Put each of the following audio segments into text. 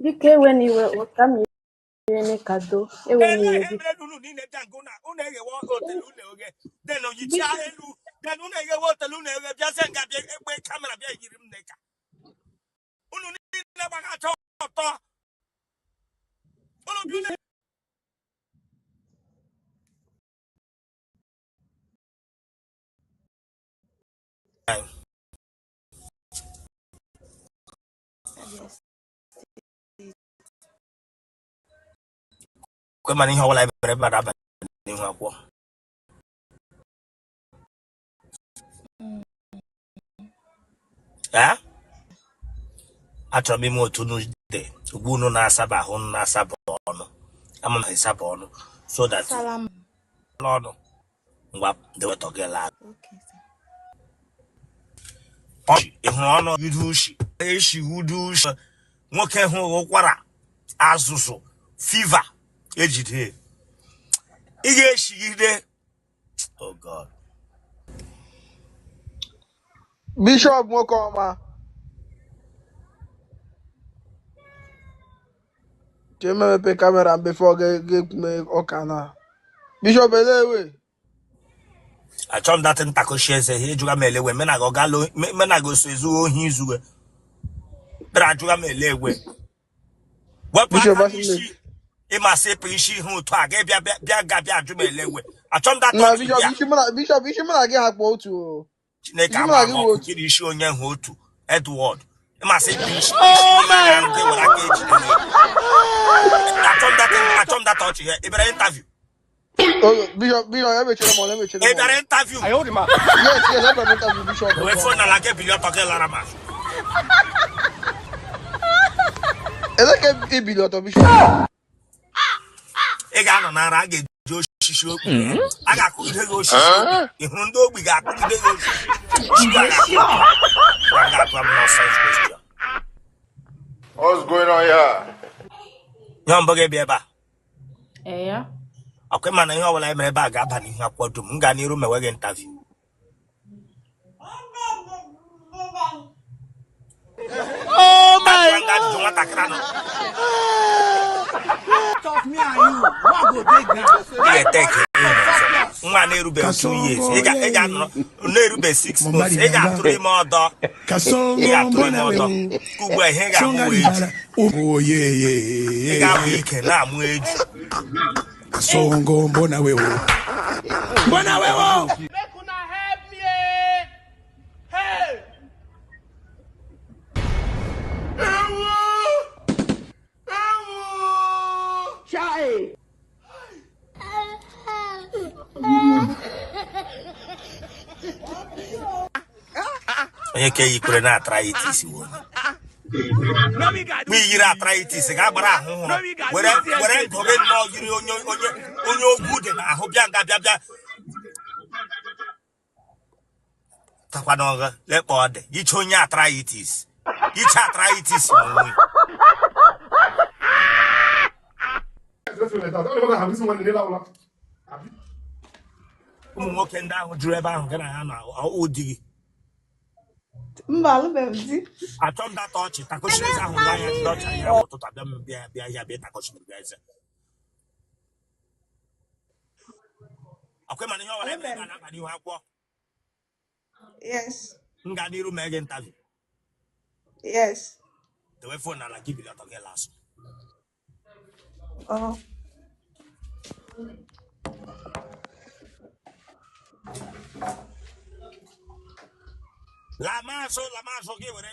Biko ewena iwe o, ka m yiri kado. Ewena Ele iwe ihe biko. mere unu niile bịa nke unu unu eghewe otele unu oghe then yichaa elu then unu eghewe otele unu eghe bịazie nga bịa egbe camera bịa yiri m neka unu niile gbagacha ọtọ unu bi unu. Kwe mana ihe ọbụla mere ebe a na-aba n'ihu akwụkwọ. Ee, achọrọ m ime otu unu dị ugbu unu na-asaba ahụ, unu na-asaba ọnụ, ama m esaba ọnụ so that Asala m. ọnụ ngwa dewetọ gị laa. Okay, sir. Ọchị ị hụrụ ọnụ udu ushi eshi udu ushi nwoke hụ ụkwara azụzụ fever ejide ị ga-eshigide. Oh God. Bishop nwoke ọma chee m emepe camera m before ga-ekwume ọka na Bishop elewe. Achọ m datị ntakoshi eze ihe ejuga m elewe menaga ọgalo menaga oso ezughị ohi izuwe bịara ajụga m elewe wepụ Bishop aka asị m n'isi ịmasị ịpụ isi ihe otu a ga bịa bịa bịa ga bịa ajụ m elewe achọ m datị na ọchị Bishop bịa isi mụ na Bishop isi mụ na gị ha kpọ otu o. Chineke Isi mụ ama na gị ama wụ ọkụ otu. gịrị isi onye hụ otu Edward ịmasị ịpụ isi isi gị anya nke were aka ejide ya. Achọ m datị ọchị ya ị bịara interview. Oh, Bishop Bishop emechiri m ọnụ emechiri Ị m bịara ọnụ. interview. Yes, yes, abịara m interview Bishop wee nwoke phone ọma. n'ala gị bili ọtọ gị lara ma Ele ka ibili ọtọ Bishop. Ị ga-anọ n'ara a ga-eji osisi okpu a ga-akụgide gị osisi okpu ị hụrụ ndị ogbi ga-akụgide gị osisi osisi a ga-akụ gị ga-atụ m nonsense question. What's going on here? Ihe mbụ gị bịa ebe a. Ee ya. Ọkwa ịma na ihe ọbụla e mere ebe a ga-aba n'ihu akwụkwọ dum m gaa n'iru mewe gị interview. Oh my Ajụọ nga ajụjụ nwatakịrị anọ Talk me and you. What go dey ground? Ị ga-eteke ihe ọzọ nwa na-erubeghị 2 years ị ga-anọrọ na-erube 6 months ị ga-atụrụ ime ọdọ ị Kasongo ga-atụrụ ime mbona ọdọ wewe ka ugbu a ihe ị ga-amụ songa wee eju libala oh yeah ị yeah ga-amụ yeah ike na-amụ eju. Kasongo mbona wewe mbona wewe. Make una help me. Eh. Hey! Ewo! Ewo! Chai. Onye ka eyikwere na arthritis wụ onye mgbe iyiri arthritis ga-agbara ahụ hụrụ were were ndụ gị nnọọ yiri onye onye onye ogwu dị n'ahụ bịa nga bịa bịa takwana ọgha lekpa ọ dị iche onye arthritis iche arthritis n'onwe. Ụmụ nwoke ndị ahụ juru ebe ahụ gị na ha na ọwụ di gị? Mba, alụbeghị m di. Achọ m data ọchị takoshiri eze ahụ anya ndị ọcha ya ụtụtụ abịa m bịa bịa ya bịa takoshiri gị eze ọkwa mana ihe ọbụla emere Alụbeghị m. ga na-aba n'ihu akwụkwọ. Yes. M gaa n'iru mee gị interview. Yes. Dewe phone n'ala gị bili ọtọ gị lasụ. Oh. Lamazụ lamazụ gị were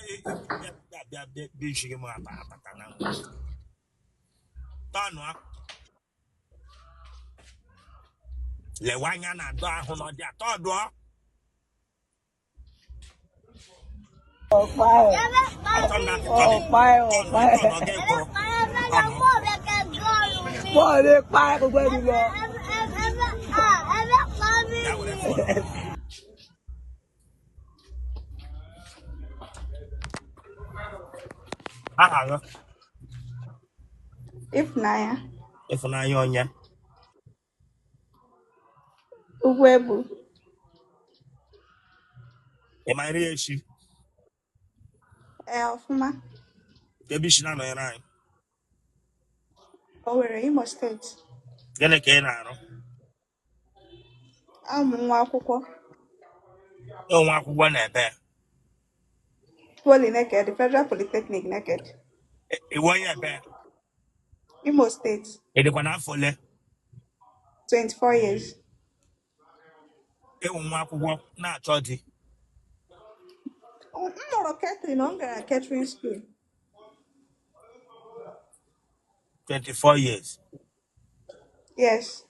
bịa bịa bịa bịa isi gị m ata atata na tọnụ a lewe anya na adọ ahụ na ọdị atọ dụọ. Achọ m na tọnụ tọnụ tọnụ gị kwụrụ tọnụ. Wọ́n lè pa ẹ́ kó gbẹ́nu lọ. Ya were phone. Aha gị? Ịfụnanya. Ịfụnanya onye? Ugwuegbu. Ị ma nri echi? Ee, ọfụma. Ebe isi na-anọnyere anyị? Owerri, Imo Steeti. Gịnị ka ị na-arụ? Amụ nwa akwụkwọ. Onwe akwụkwọ na ebe? Poly Naked, Federal Polytechnic Naked. Iwe onye ebe? Imo Steeti. Ị dịkwa n'afọ ole? 24 years. Ịwụ nwa akwụkwọ na-achọ di? M mụrụ catering, ọ gara catering school. 24 years? Yes.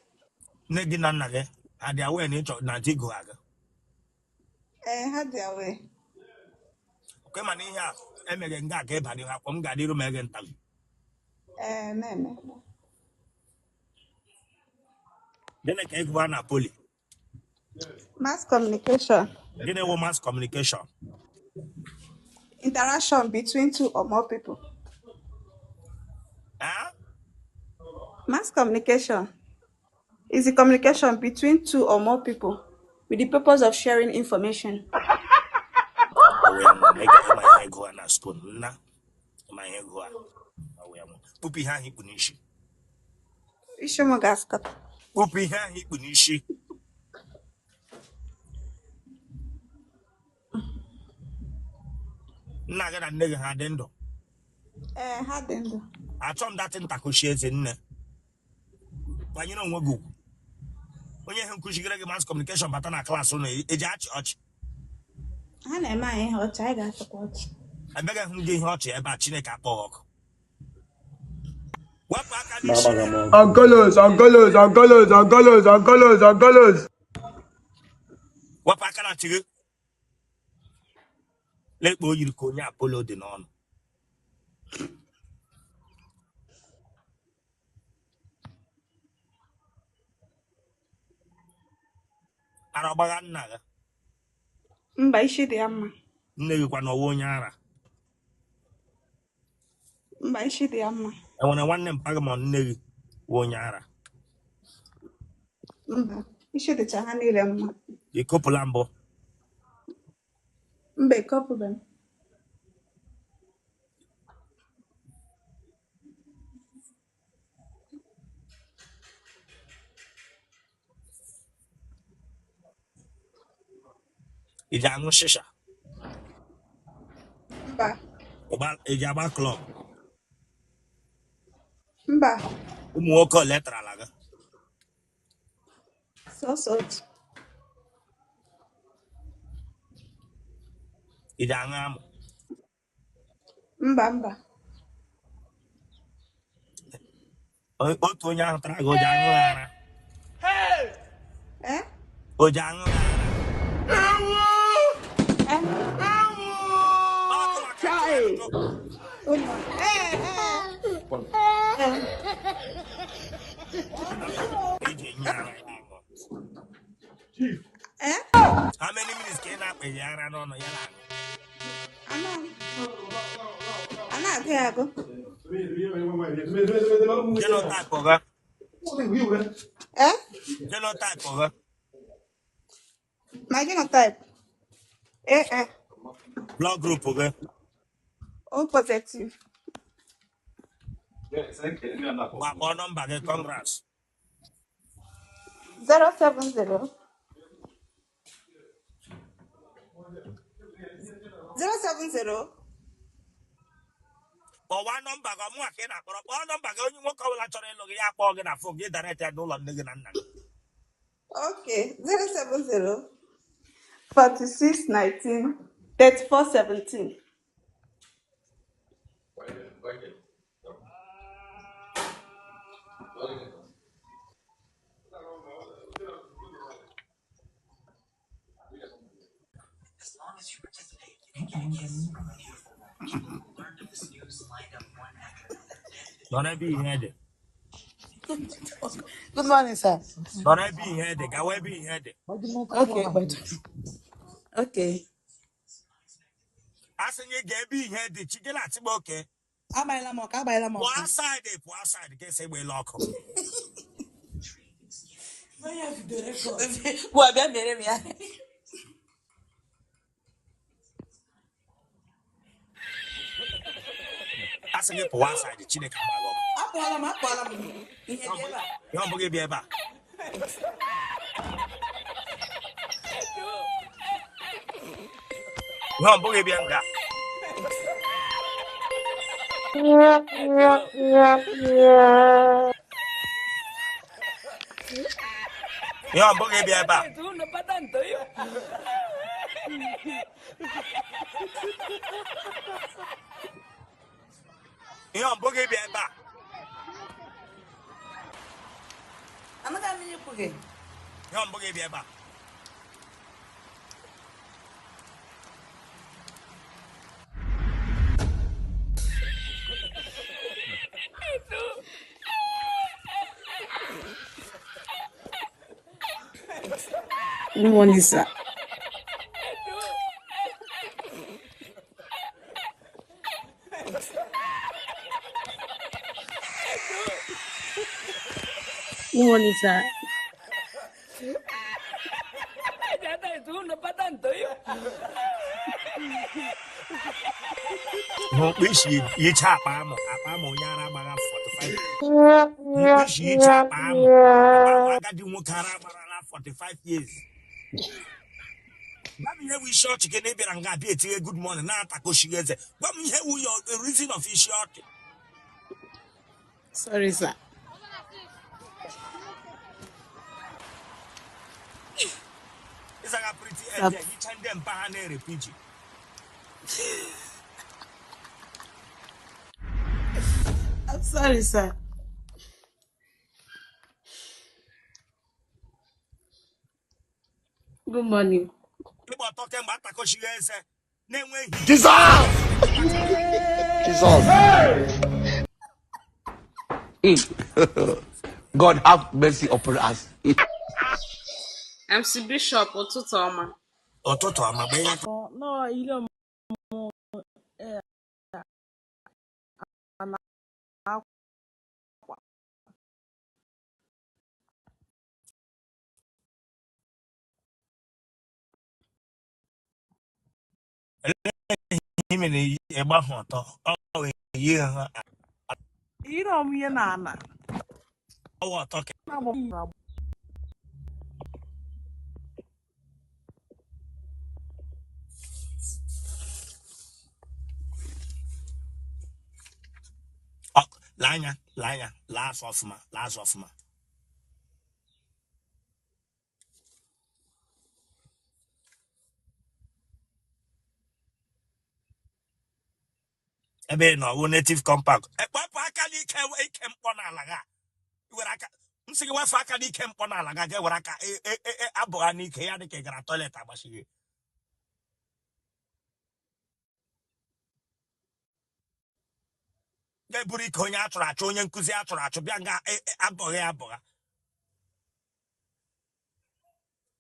Nne gị na nna gị ha dị aware na ịchọ na di gụ aga? Ee, ha dị aware. Okwe, mana ihe a emeghe nga ka ịba n'ihu akwọ m ga-adịru m ege ntavi. Ee, na-eme. Gịnị ka ịgụba na poly? Mass communication. Gịnị wụ mass communication? Interaction between two or more people. Ah? Mass communication is the communication between two or more people with the purpose of sharing information. Ọwụ ya nwa ma ị ga-ịma ihe gụa na school nna, ịma ihe gụa. Ọwụ ya nwa, kpụpụ ihe ahụ ikpu n'isi. Isi m ga-asụkọta. Kpụpụ ihe ahụ ikpu n'isi. Nna gị na nne gị ha dị ndụ? Ee, ha dị ndụ. Achọ m datị ntakoshi eze nne, kwanyere onwe gị ugwu. Onye ihe nkụzigere gị mass communication bata na klaasị ụlọ eji achị ọchị? Ha na-eme anyị ihe ọchị, anyị ga-achịkwa ọchị. Emeghị hụ gị ihe ọchị ebe a. Chineke akpọghị ọkụ. Wepụ aka n'isi gị. Angolos, Angolos, Angolos, Angolos, Angolos, Angolos. Wepụ aka na ntị gị. Lekpa o yiri ka onye Apollo dị n'ọnụ. Ara ọgbagha nna gị? Mba, isi dị ya mma. Nne gị kwa n'ọwa onye ara? Mba, isi dị ya mma. Enwere nwanne mpa gị ma ọ nne gị wụ onye ara? Mba, isi dịcha ha niile mma. Ị kopụla mbụ? Mba, ekopụbeghị m. Ị ji aṅụ shisha? Mba. Ị ji agba club? Mba. Ụmụ nwoke ole tarala gị? Sọsọ otu. Ị ji aṅụ amụ? Mba, mba. Otu onye ahụ tara gị, o ji aṅụ ara? Hey! Eh? O ji aṅụ ara? Eh? Ọ gị maka ajụjụ. Ụmụ. Ee, ee. Ee. Iji enye ara ya aṅụ? Eh? How many minutes ka ị na-akpịghị ara n'ọnụ ya na-aṅụ? Ama m. A na-agụ ya agụ. Genotype gị? Eh? Genotype gị? My genotype. Eh. Blood group gị? O positive. Gbakpọọ nọmba gị, congrats. 070 070. Kpọwa nọmba gị, ọmụnwa ka ị na-akpọrọ. Kpọọ nọmba gị. Onye nwoke ọbụla chọrọ ịlụ gị, ya kpọọ gị na phone gị, direct ya n'ụlọ nne gị na nna gị. Okay. 070 46 19 34 17. Nọrọ ebe ihe dị. Good morning, sir. Nọrọ ebe ihe dị, gawa ebe ihe dị. Okay, but okay. A sị gị gaa ebe ihe dị, chi gị na-achịgba oke. Agbaela m ọkụ, agbaela m Pụọ ọkụ. outside, pụọ outside ka esi egbela ọkụ. Gwa bịa mere m ya. A sị gị pụọ outside, Chineke agba gị ọkụ. Apụọla m, apụọla m. Ihe dị ebe a. Ihe ọ bụghị bịa ebe a. Ihe ọ bụghị bịa nga. Ihe ọ bụghị bịa ebe a. Ihe ọ bụghị bịa ebe a. Anaghị m ihe ikwu gị. Ihe ọ bụghị bịa ebe a. Good morning, sir. Good morning, sir. Mkpịsị yicha akpa amụ onye ara gbara 45. Mkpịsị yicha akpa amụ agadi nwoke ara gbarala 45 years. Gwa m ihe wụ isi ọchị gị na ị bịara nga abịa etinye good morning na-atakoshighị eze. Gwa m ihe wụ your reason of isi ọchị. Sorry, sir. Ịzaga pretty angel yicha ndị mpa ha na-ere piji. I'm sorry, sir. Good morning. Ịgba ọtọ kemgbe atakoshighị eze na-enweghị. Jesus! Jesus! God have mercy upon us. MC Bishop, ụtụtụ ọma. Ụtụtụ ọma bụ ihe. No, ile ọmụmụ na akwa. Ihe mere ịgba ha ọtọ ọ yi ha. Ile ọmụ ihe na ana. Ọwụ ọtọ ka lee anya lee anya lee azụ ọfụma lee azụ ọfụma. Ebe ị nọ wụ native compound. Ekpepụ aka n'ike ike mkpọ n'ala ga were aka m sị gị wefu aka n'ike mkpọ n'ala ga ga were aka abụgha n'ike ya dịka ị gara toilet agbachighi ga-eburu ike onye achụrụ achụ onye nkụzi achụrụ achụ bịa nga abụghị abụgha.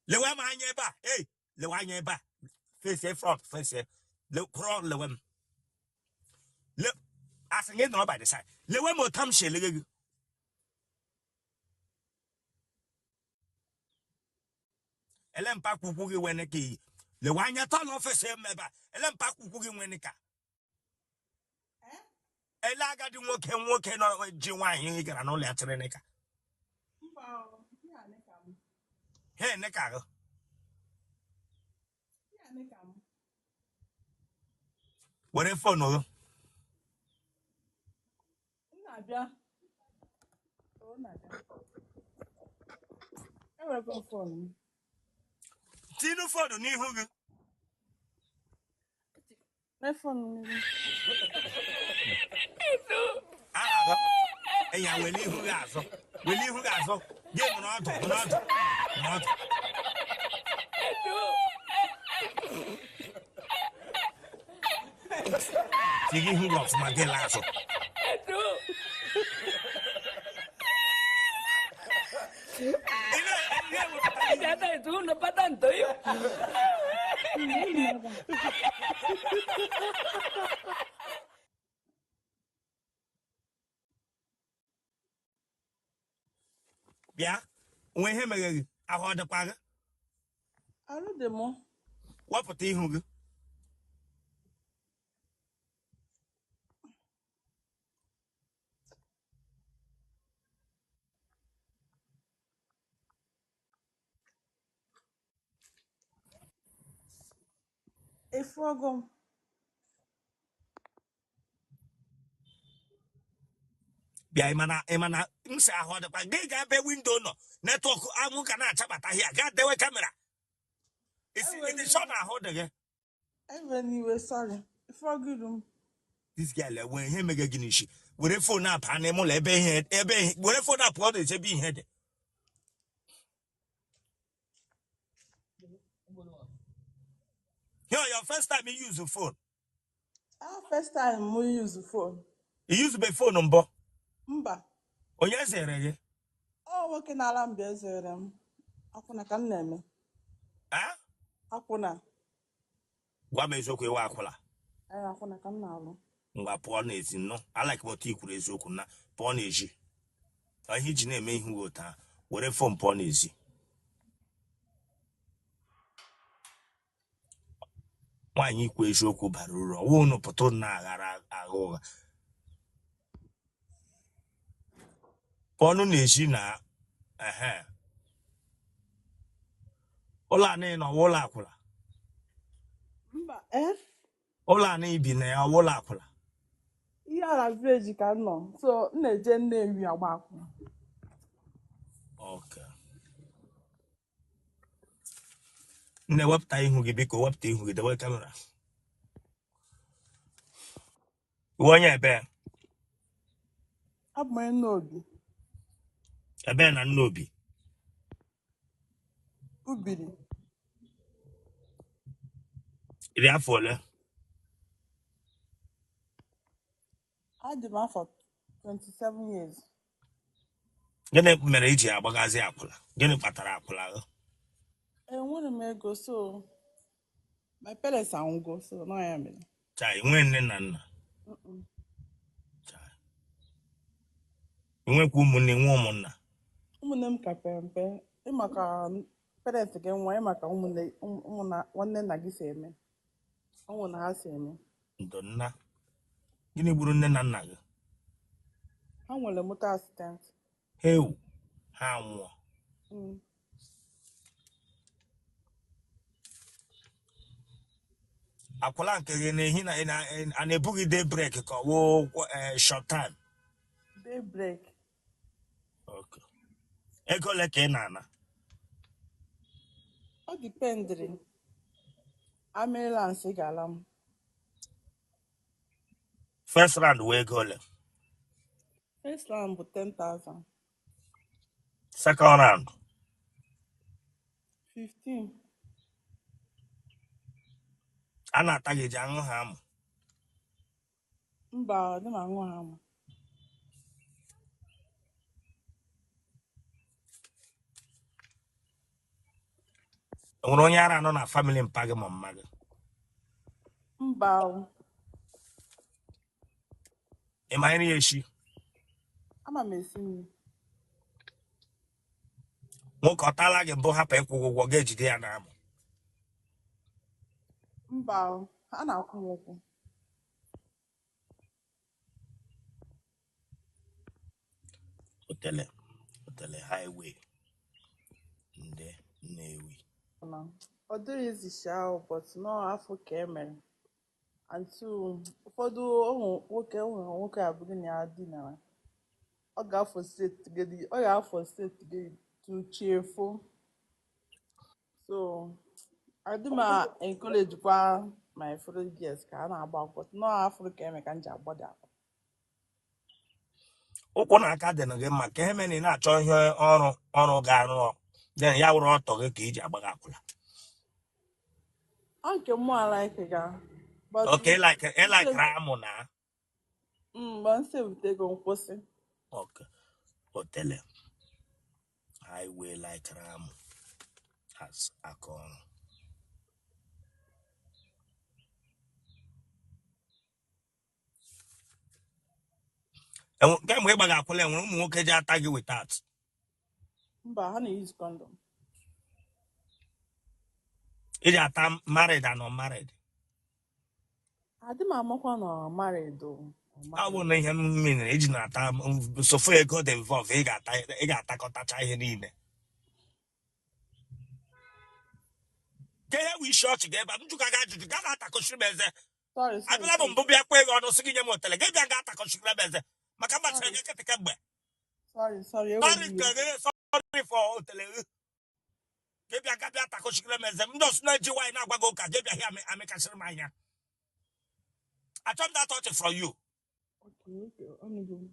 Lewe m anya ebe a, ei lewe anya ebe a, face front face kwụrụ lewe m asị gị nọrọ by the side lewe m otu m si elege gị. Ele mpakwa ukwu gị nwere ka iyi lewe anya tọ n'ọfịs m ebe a. Ele mpakwa ukwu gị nwere ka ele agadi nwoke nwoke nọ ji nwaanyị ị gara n'ụlọ ya chịrị nịka he nịka gị were fon gị tinu fon n'ihu gị. Enya wele ihu gị azụ wele ihu gị azụ gị nọrọ ọdụ nọrọ ọdụ nọrọ ọdụ. Tinye ihu gị ọfụma gị laa azụ. Bịa onwe ihe mere gị ahụ ọ dịkwa gị? Arụ dị m. Wepụta ihu gị. Efuogo m. Bịa, ịmana m si ahụ ọ dịkwa gị ga ebe window nọ, network anwụ ka na-achabata hia, gaa dewe camera isi Enwere ịdị iwe. sure na ahụ dị gị. Enwere iwe, sorry. Efuogo iru m. This girl enwee ihe mege gị n'isi, were phone a baa n'ime ụlọ ebe ihe ebe ihe, were phone a pụọ n'ezi ebe ihe dị. Yo, your first time you use phone? Ah, first time m use phone. You use be phone mbụ? Mba. Onye zere gị? Ọ nwoke na-ala mba ezere m. Akwụna ka m na-eme. Ah? Akwụna. Gwa m eziokwu, ịwa akwụla? Ee, akwụna ka m na-alụ. Ngwa, pụọ n'ezi nnọọ. Alike otu i kwuru eziokwu na pụọ n'ezi. Ọ ihe iji na-eme ihu gị otu ahụ, were phone pụọ n'ezi. Nwaanyị ikwu eziokwu bara uru, ọwụ unu pụta unu na-aghara agha ụgha. Pụọnụ n'ezi na ehe ụlọ anị nọ, ọwụ ụlọ akwụla? Mba, eh? Ụlọ anị bi na ya, ọwụ ụlọ akwụla? Ihe a na village ka m nọ. So, m na-eje Nnewi agba akwụna. Okay. Nne, wepụta ihu gị, biko, wepụta ihu gị, dewe camera. Iwe onye ebe? Abụ m onye Nnobi. Ebe na Nnobi? Ubiri. Iri afọ ole? Adị m afọ 27 years. Gịnị mere iji agbagazi akwụla? Gịnị kpatara akwụla gị? Enwere m ego, so my parents anwụgo, so nọ ya mere. Chai, nwee nne na nna? Mm-mm. Chai. Nwekwa ụmụnne, nwe ụmụnna? Ụmụnne m ka pere mpe, ịma ka parents gị nwa, ịma ka ụmụnne ụmụnna nwanne nna gị si eme, ụmụ na ha si eme. Ndo nna. Gịnị gburu nne na nna gị? Ha nwere moto accident. Hewu, ha nwụọ? Akwụla nke gị na-ehi na a na-ebughị day break ka ọ wụ short time? Day break. Okay. Ego ole ka ị na-ana? Ọ dependịrị ambulance ga-ala m. First round wee ego ole? First round bụ 10,000. Second round? 15. A na-ata gị ji aṅụ ha amụ? Mba, ọ dị m aṅụ ha amụ. Enwere onye ara nọ na family mpa gị ma mma gị? Mba o. Ị ma nri echi? Ama m esi nri. Nwoke ọ taala gị mbụ hapụ ịkwụ gị ụgwọ, ga-ejide ya na amụ? Mba o, ha na-akwụ m ụgwọ. Otele Otele highway ndị Nnewi. Na ọ dịghịzi sha o, but nọọ afọ ka e mere. And two, ụfọdụ ụmụ nwoke abụghị na ya dinara. Ọ ga-afọ steeti gị to chefu. So, adị m encourage kwa my fellow girls ka ha na-agba akwụkwọ. Nọọ afọ ka eme ka m ji agba dị akwụkwọ. Ụkwụ na aka dị gị mma, ka ihe mere na ị na-achọ ihe ọrụ ga-arụ, then ya wụrụ ọtọ gị ka iji agbaga akwụla? Ọ nke mụ like ga. But Okay, like ịlakịrị amụ na mgbe m sevute ego nkwụsị. Okay. Otele highway laikere amụ as aka ọrụ. Kemgbe ị gbaga akwụla, enwere ụmụ nwoke ji ata gị without? Mba, ha na-use condom. Iji ata married and unmarried? Adị m amakwa na married o. Ọ bụ na ihe m mere iji na-ata sofu ego dị involve, ị ga-ata, ị ga-atakọtacha ihe niile. Ka ihe wụ isi ọchị gị ebe a m jụga gị ajụjụ gaa na-atakọchiri m eze. Sorry, sorry, Abịala m sorry. mbụ bịa kpee gị ọnụ sị gị nye m otele gị bịa ga atakọchiri m eze maka mgbachara Sorry, gị nkịtị kemgbe. sorry, sorry. Sorry Ewela nke iwe. gị, sorry for otele gị. Gị bịa ga bịa takọchiri m eze m ndị ọsụ na-eji nwaanyị na-agwa gị ụka gị bịa hịa amịkasịrị m anya. Achọ m that ọchị from you. Okay, okay. Ọnụgo m.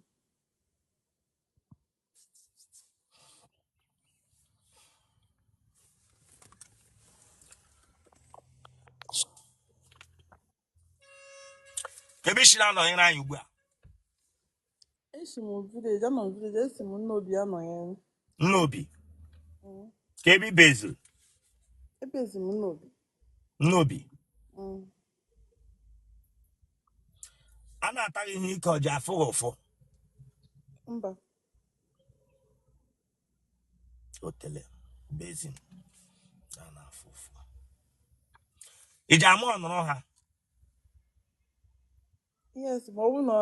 Ka ebe isi na-anọnyere anyị ugbu a. Esi m village, anọ m village, esi m Nnobi anọnyere. Nnobi. Ka ebe ibezuru. Ebezi m Nnobi. Nnobi. Mm. A na-ata gị ihe ike ọji afụ gị ụfụ. Mba. Otele bezin na na-afụ ụfụ. Iji ama ọnụrụ ha. Yes, ma ọ bụ na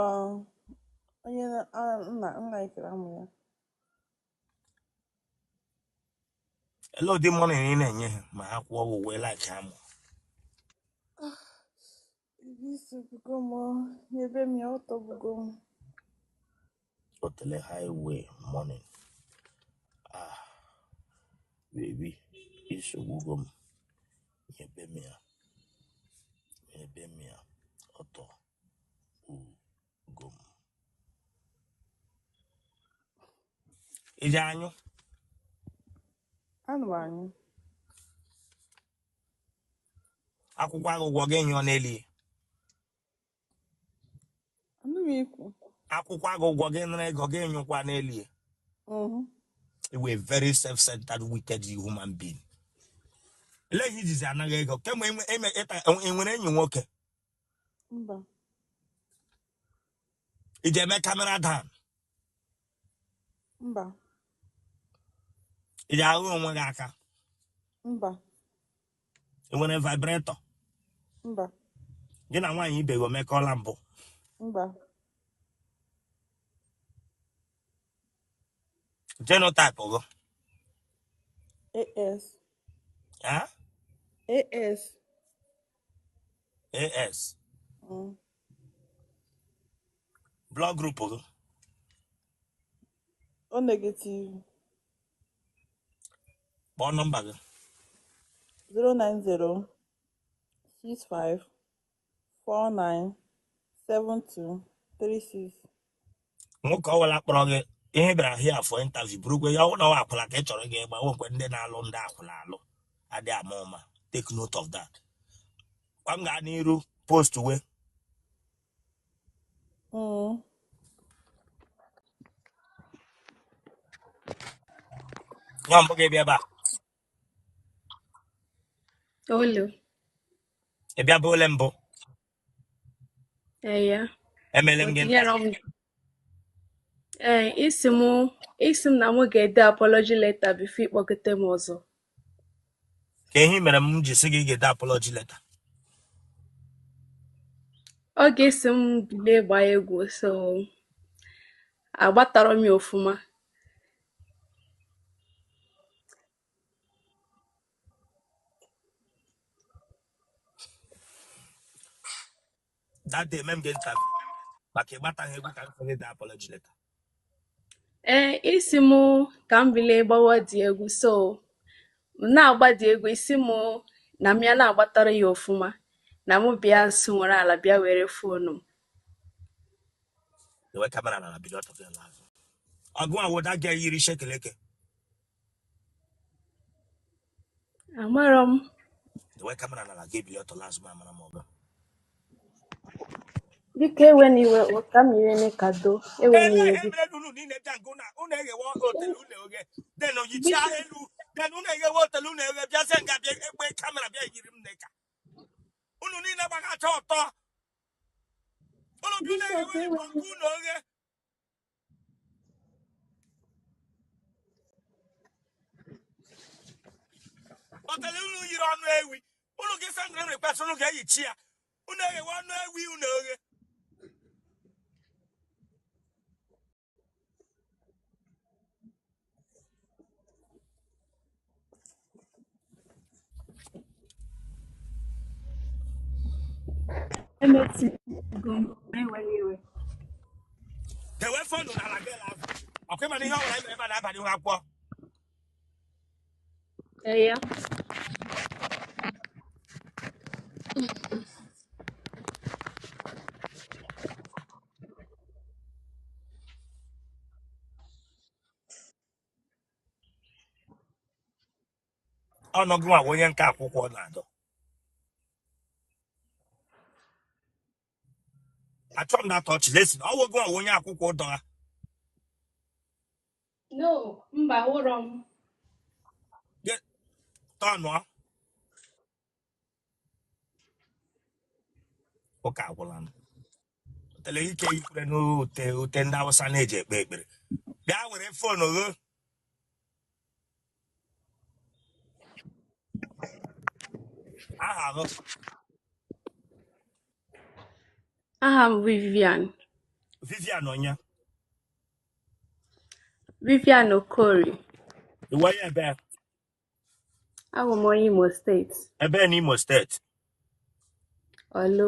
onye nna nna ekere amụ ya. Ele ụdị mọnị ị na-enye ha ma ha kwụọ gị ụgwọ like amụ. Ebe isi bugo m, ebe m ya ọtọ bugo m. Otele highway morning. Ah, baby, isogbugo m. Nyebe m ya, nyebe m ya, ọtọ ugo m. Iji anyụ. Anụ m anyụ. Akwụkwọ agụ ụgwọ gị nyụọ n'elu. Anụ m ikwu. Akwụkwọ agụ ụgwọ gị nara ego gị nyụkwa n'elu. Mhm. You were a very self-centered, wicked human being. Ele ihe ijizi anaghị ego kemgbe enwere enyi nwoke. Mba. Iji eme camera down. Mba. Iji ahụ onwe gị aka. Mba. Enwere vibrator. Mba. Gị na nwaanyị ibe gị omekọọla mbụ. Mba. Genotype gị. AS. Ah? AS. AS. Mm. Blood group gị. O negative. Kpọọ nọmba gị. 090 65 49 72 36. Nwoke ọbụla kpọrọ gị ihe bịara hia for interview burukwe ya ọ na ọ akwụla ka ị chọrọ gị ịgba nwekwe ndị na-alụ ndị akwụla alụ adị ama ụma. Take note of that. Gwa m gaa n'iru post we. Mm. Nye mbụ gị bịa ebe a. Olu. Ị bịa bụ ole mbụ. Ee ya. Emele m gị Tinyere interview. m. Ee, isi m na mụ ga-ede apology letter before ịkpọgote m ọzọ. Ka ihe mere m ji sị gị ga-ede apology letter. Ọ ga-esi m bilie gbaa egwu, so agbatara m ya ofuma. That day mem gị interview maka ịgbataghị egwu ka m sị gị dee apology letter. Ee, isi m ka m bilie gbawa dị egwu, so m na-agba dị egwu, isi m na m ya na-agbatara ya ofuma na mụ bịa nso nwere ala bịa were foonu m. Dewe camera na bido ọtọ gị azụ. Ọgụ a wụda gị yiri shekeleke. Amarọ m. Dewe camera na gị ebili ọtọ lazụ ma amara m ọgụ. Biko ewena iwe o, ka m yiri kado. Ewena Ele iwe ihe biko. mere unu niile bịa nke unu eghewe otele unu oghe den yichaa elu den unu eghewe otele unu eghe bịazie nga bịa egbe camera bịa yiri m neka. Unu niile gbagacha ọtọ. Unu bi unu Bishop eghewe ewena nke unu oghe. Otele unu yiri ọnụ ewi. Unu gị send request unu ga-eyichi ya. Unu eghewe ọnụ ewi unu oghe. Emetigo m, ewela iwe. Dewe phone n'ala gị azụ. Ọkwa ịma na ihe ọ bụla ebe a na-abalị ihu akwụkwọ. Ee ya. Ọnụ gị nwa bụ onye nke akwụkwọ na-adọ. Achọ m na-atọ ọchị lesi na ọwụ gị nwa bụ onye akwụkwọ dọga. No, mba, wụrọ m. Gị tọnụọ. Ụka agwụla m. Tele ike ikwere n'ute ute ndị Awụsa na-eji ekpe ekpere. Bịa were phone gị. Aha gị? Aha m Vivian. Vivian onye? Vivian Okorie. Iwe onye ebe? Abụ m onye Imo Steeti. Ebe n'Imo Steeti? Olu.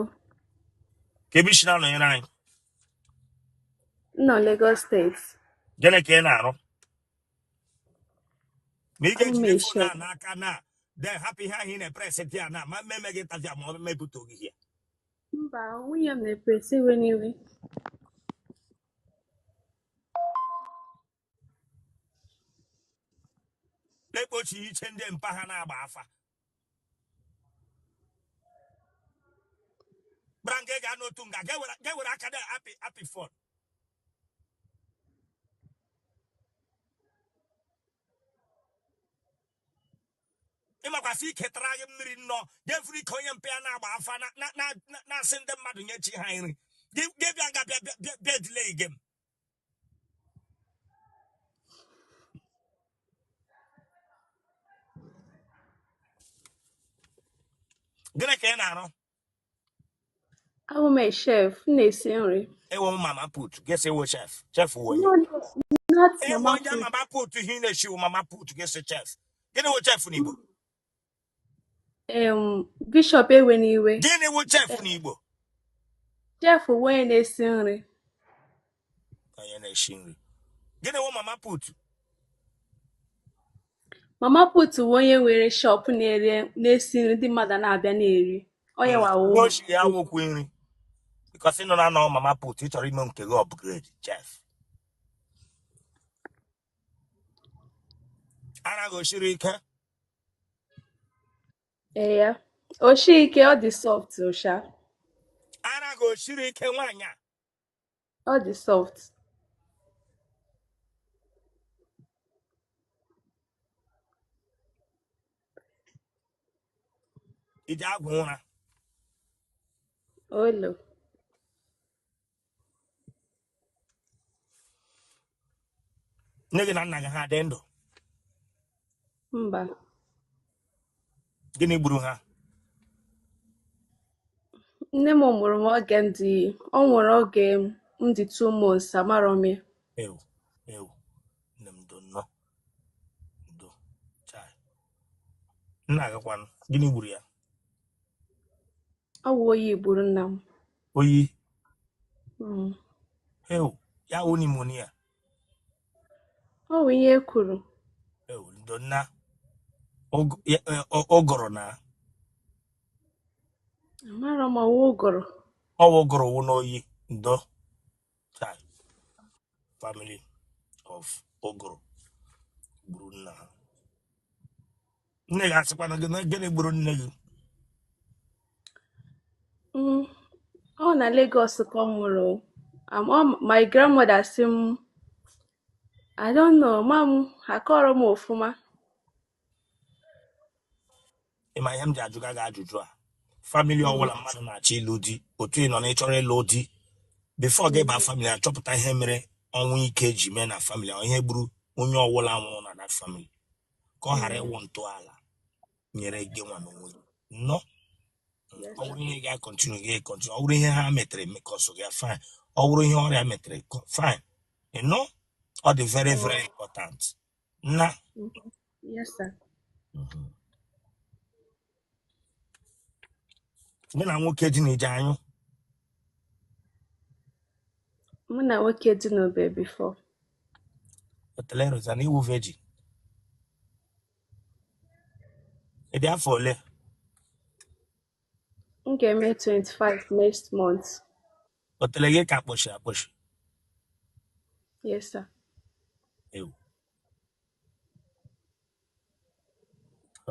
Ka ebe isi na-anọnyere anyị? M nọ Lagos Steeti. Gịnị ka ị na-arụ? Ma ị Abụ m ga-ejide a phone chef. a n'aka na then hapụ ihe ahụ ị na-epress dị ya na ma mmemme gị ntazi ma ọ mepụta ogige ya. Mba, nwunye m na-epresi iwe n'iwe. Na-ekpochi iche ndị mpa ha na-agba afa. Gbara nke ga n'otu nga ga-ewere aka na apị apị phone. Ịmakwasị ike tara gị mmiri nnọọ ga-efuru ike onye mpa ya na-agba afa na-asị ndị mmadụ nye chi ha nri. Gị bịa nga bịa bịa bịa delay gị m. Gịnị ka ị na-arụ? Abụ m a chef, m na-esi nri. Ewo m mama put, gị ewo chef. Chef wụ onye. No, no, not Ewo mama onye put. Mama put ihe ị na-eshi wụ mama put, gị sị chef. Gịnị wụ chef n'Igbo? Bishop ewe n'iwe. Gịnị wụ chef n'Igbo? Chef wụ onye na-esi nri. Onye na-eshi nri. Gịnị wụ mama put? Mama put wụ onye nwere shop na-ere na-esi nri ndị mmadụ na-abịa na-eri. Onye wa wụ Ihe o shiri ya wụkwu nri. Because ị nọ na anọ mama put, ị chọrọ ime nke gị upgrade chef. Ara gị o shiri ike? Ee ya. O shi ike, ọ dị soft ụsha. Ara gị o shiri ike nwaanyị a? Ọ dị soft. Iji agwụ ụra? Olo. Nne gị na nna gị ha dị ndụ? Mba. Gịnị gburu ha? Nne m mụrụ m oge m dị, ọ nwụrụ oge m dị 2 months, amarọ m ya. Ewu, ewu, nne m ndo nnọọ, ndo, chai. Nna gị kwanụ, gịnị gburu ya? Ọ wụ oyi gburu nna m. Oyi? Mm. Ewu, ya wụ pneumonia? Ọ wụ ihe e kwuru. Ewu, ndo nna. Ụgụrụ na Amarọ m ọwụ ụgụrụ. Ọwụ ụgụrụ wụ n'oyi, ndo, chai. Family of ụgụrụ gburu nna ha. Nne gị asịkwana gị na gịnị gburu nne gị? Ọ na Lagos ka ọ nwụrụ. My grandmother sị m, I don't know, ma m akọrọ m ofụma. Ịma ihe m ji ajụga gị ajụjụ a? Family ọbụla mmadụ na-achọ ịlụ di, otu ị nọ na ịchọrọ ịlụ di, before gị baa family, achọpụta ihe mere ọnwụ ike ji mee na family, ọ ihe gburu onye ọbụla nwụrụ na that family, ka ọ ghara ịwụ ntọala nyere gị nwa n'onwe gị nnọọ. Yes, Ọ sir. bụrụ ihe ga-acontinue, gị continue. Ọ bụrụ ihe ha metere mekọsụ gị, fine. Ọ bụrụ ihe ọrịa metere, fine. You know, ọ dị very very important na Yes, sir. Gị na nwoke dị na ije anyụ? Mụ na nwoke dinobe before. Otele Rosanna, ị wụ virgin. Ị dị afọ ole? M ga-eme 25 next month. Otele gị ka kpọchi akpọchi. Yes, sir. Ewu.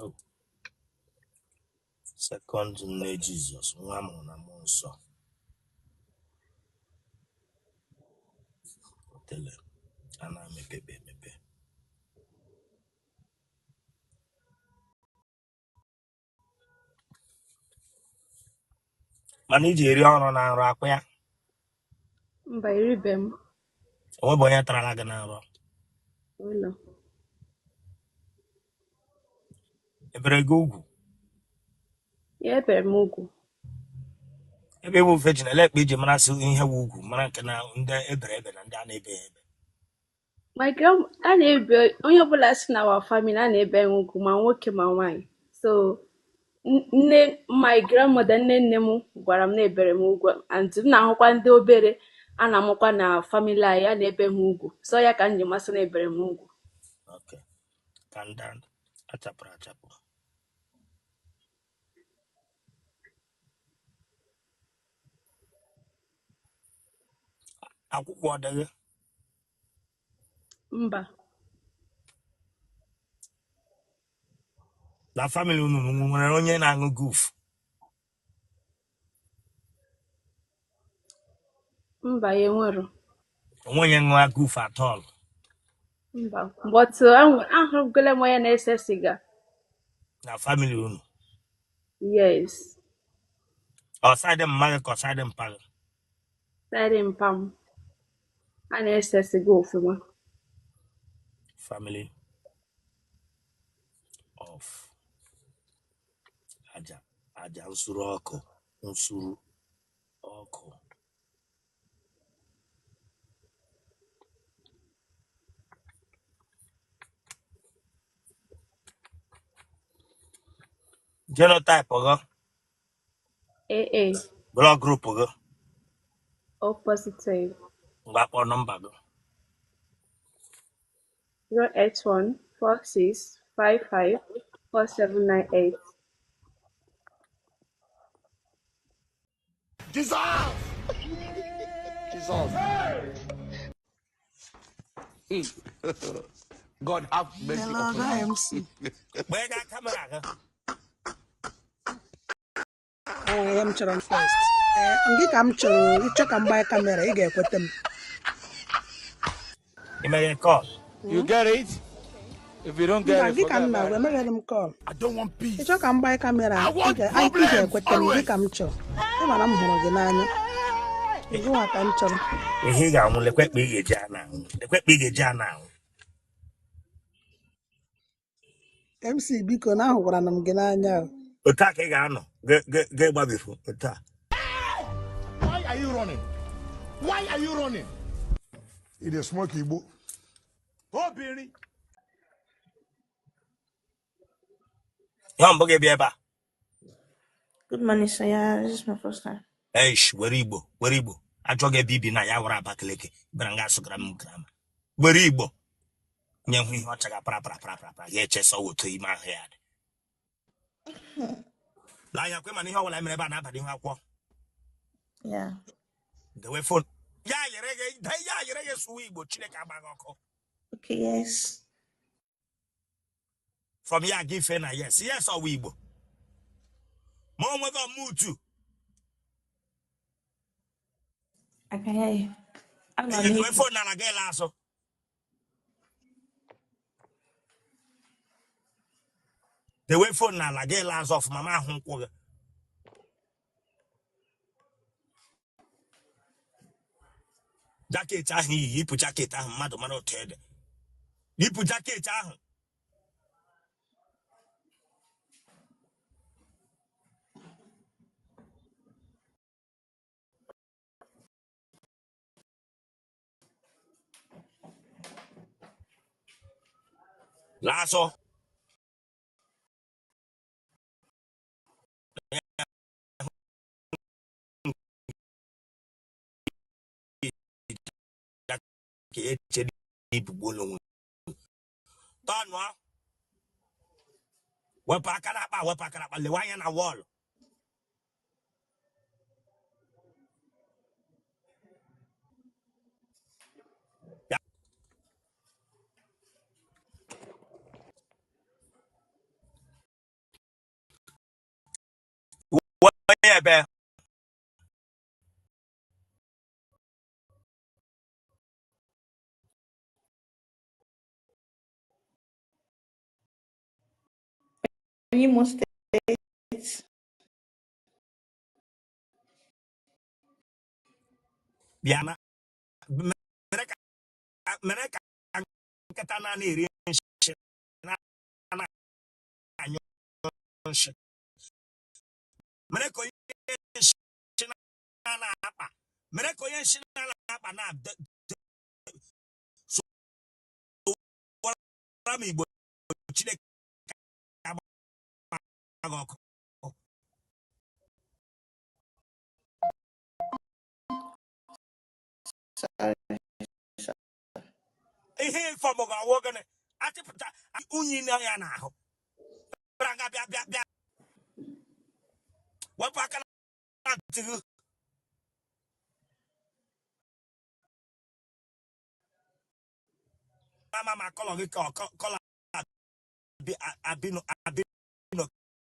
Oh. Second nne Jizọs, nwa amụrụ na mmụọ nsọ. Otele a na-emepebe emepe. Mana iji eri ọrụ na nrọ akwa ya? Mba, eribe m. Onwebe onye tarala gị na nrọ? Ụlọ. Ebere gị ugwu? Ya ebere m ugwu. Ebe ị wụ virgin, ele ekpe iji mara sị ihe wụ ugwu, mara nke na ndị ebere ebe na ndị a na-ebe ebe? My grand a na-ebe onye ọbụla si na our family a na-ebe ugwu, ma nwoke ma nwaanyị. So nne my grandmother, nne nne m gwara m na ebere m ugwu, and m na-ahụkwa ndị obere a na-amụkwa na family anyị a na-ebe ha ugwu, so ya ka m ji masị na ebere m ugwu. Okay. Ka ndị achapụrụ achapụ. Akwụkwọ ọ dịghị? Mba. Na family unu nwere onye na-aṅụ guf? Mba, ya enwero. Onwe onye ṅụa guf at all? Mba, but ahụgole m onye na-ese siga. Na family unu? Yes. Ọ side mma gị ka ọ side mpa gị? Side mpa m, a na-ese siga ofụma. Family of aja aja nsuru ọkụ nsuru ọkụ. Genotype gị? AA. Blood group gị? O positive. Ngwa, kpọọ nọmba gị. 081 46 55 4798. Jesus! Jesus! God have mercy Hello, upon hi us. MC. Gbaa camera gị. O nwere ihe m chọrọ first. Ee, gị ka m chọrọ ịchọ ka m gbanye camera, ị ga-ekweta m. Ị mere call? You get it? If you don't Mba, get it, gị ka forget m about na-agwa, it. emeghere m call. I don't want peace. Ịchọ ka m gbanye camera, I ị want problems ga-ekweta m, gị always. ka m chọrọ. Ị ma na m hụrụ gị n'anya. Gị nwa ka m chọrọ. Ihe ị ga-anwụ, lekwe ekpe ị ga-eji a na-anwụ, lekwe ekpe ị ga-eji a na-anwụ. MC, biko na ahụkwara m gị n'anya o. Otu a ka ị ga-anọ ga-egbabifu otu a. Why are you running? Why are you running? It is smoke Igbo. Obìnrin. Ihe mbụ gị bịa ebe a? Good morning, sir. Yeah, this is my first time. Eish, were Igbo, were Igbo. Ajọ gị ebe ibi na ya were Abakaliki bịara nga asụgara m grammar. Were Igbo. Nye hụ ihe ọcha ga para para para para para ya echesa otu ime ahụ ya dị. Lee anya kwe, mana ihe ọbụla mere ebe a na-aba n'ihu akwụkwọ. Yeah. Dewe phone. Ya yere gị ya yere gị sụwa Igbo, Chineke agbaghị ọkụ. Okay, yes. From ya gị fe na yes. Yes ọwa Igbo. Ma o nweghị ọmụtu. I can hear you. I'm on Dewe mute. phone n'ala gị la azụ. Dewe phone n'ala gị la azụ ọfụma ma ahụ nkwụ gị. Jacket ahụ iyi, yipụ jacket ahụ, mmadụ mara otu ede. Yipụ jacket ahụ. Laa azụ. Chineke echere ibugbuola onwe. Tọnụọ, wepụ aka n'akpa, wepụ aka n'akpa, lewe anya na wọọlụ. Bịa. Onye ebe? Imo State. Bịa na mere ka nkịta na-eri nshi na-anyụ nshi, mere ka onye nshi na-akpa, mere ka onye nshi na-akpa na sụwara m Igbo. Chineke agba gị ọkụ. Sorry. Ihe ifọm ga-awụ gịnị? Achịpụta unyi na ya n'ahụ. Bịa nga, bịa, bịa, bịa, wepụ aka na ntị gị. Ama ma colour gị ka colour abino